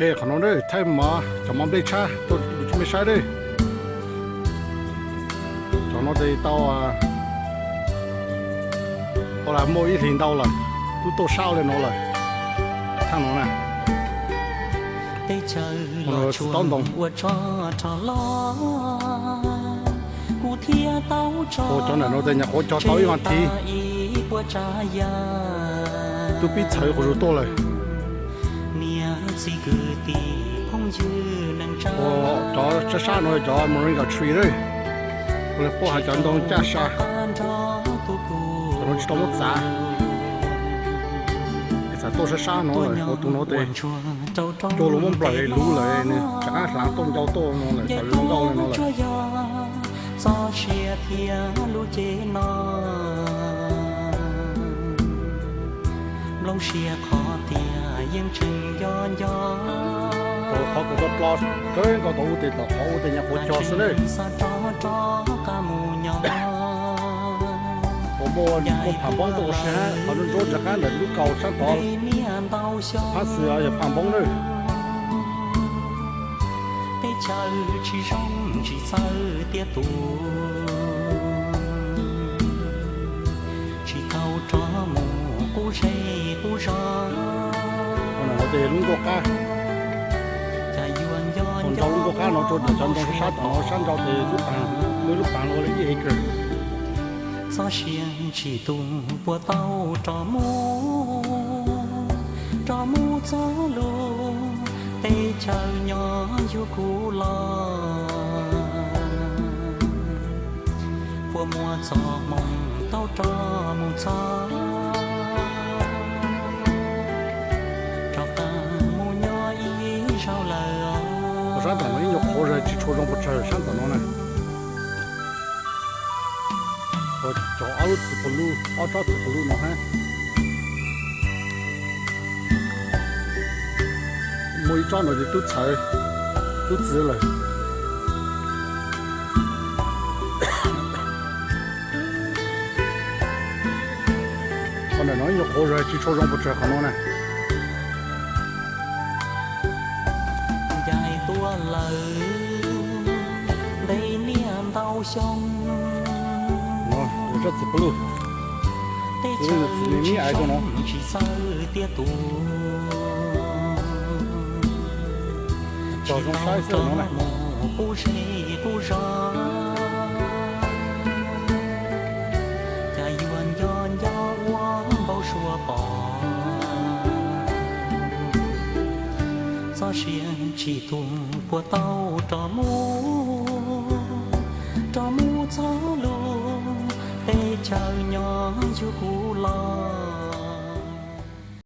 Qhov no na, thaij mov, cov mov nplej tshab tuaj rau nej saib na. Cov no ces tau, ua las muaj ib hlis ntau lawm, twb tuaj sab li no lawm. Thaj no na, txiv taub ntoo. Ua cov ntawm no ces nyuam qhuav cog tau ib vas thiv, twb pib txhawv quas zus tuaj lawm. Cov sab sab no cov moringa tree na, ua li puab has cov ntoo caj sa. Cov no tsis tau muab txav, txav tuaj sab sab no lawm, ua tus no tes cua los muab nplawm luv lawm, nws rov qab hlav tuaj ncau tuaj no lawm, cov zoo nkauj li no lawm. Txoj sia thiab lub cev no, nplooj siab qhov tias yeej tseem nco nco. Qhov kuv tau plo kawg nkaus tau ua tes tom qhov ua tes nyuam qhuav cog xwb na. Qhov muaj muaj pham npoob tuaj ua si hab, qhov ntsuab ntsuab rov qab ntawm lub kaus sab tod, phab xis yog pham npoob na. Teb chaws tsis zoo tsis txawj tiaj tus, tsis tau rov mus qub zej qub zos. Ntawm no ces lub nkauj qab, ua nrau lub nkauj qab no rau ntawm cov ntoo sab sab tom no, sab nrau ces lub paag, muaj ib lub paag ua li ib acre. Txoj sia tsis tu puas tau rov mus, rov mus txog lub teb chaws nyob yug kuv los. Puas muaj txoj hmoo tau rov mus txog, rov qab mus nyob ib zaug lawm os. Sab tom no ib nyuag qhuav zag tsis tshua zoo pes tsawg sab tom no na. Cog ob lub txiv pus luj, ob tsob txiv pus luj no hab. Muaj ib tsob no ces tub txhawv, tub txwv lawm. Qhov ntawm no ib nyuag qhuav zag tsis tshua zoo pes tsawg qhov no na. Ncaim tuaj lawm ntev niaj ntau xyoo, tsob txiv pus luj, teb chaws tsis zoo tsis txawj tiaj tus, cog zoo saib xwb no na. Mus qub zej qub zos, cas yuav nco nco ua npau suav pom. Txoj sia tsis tu puas tau rov mus, rov mus txog lub teb chaws nyob yug kuv los.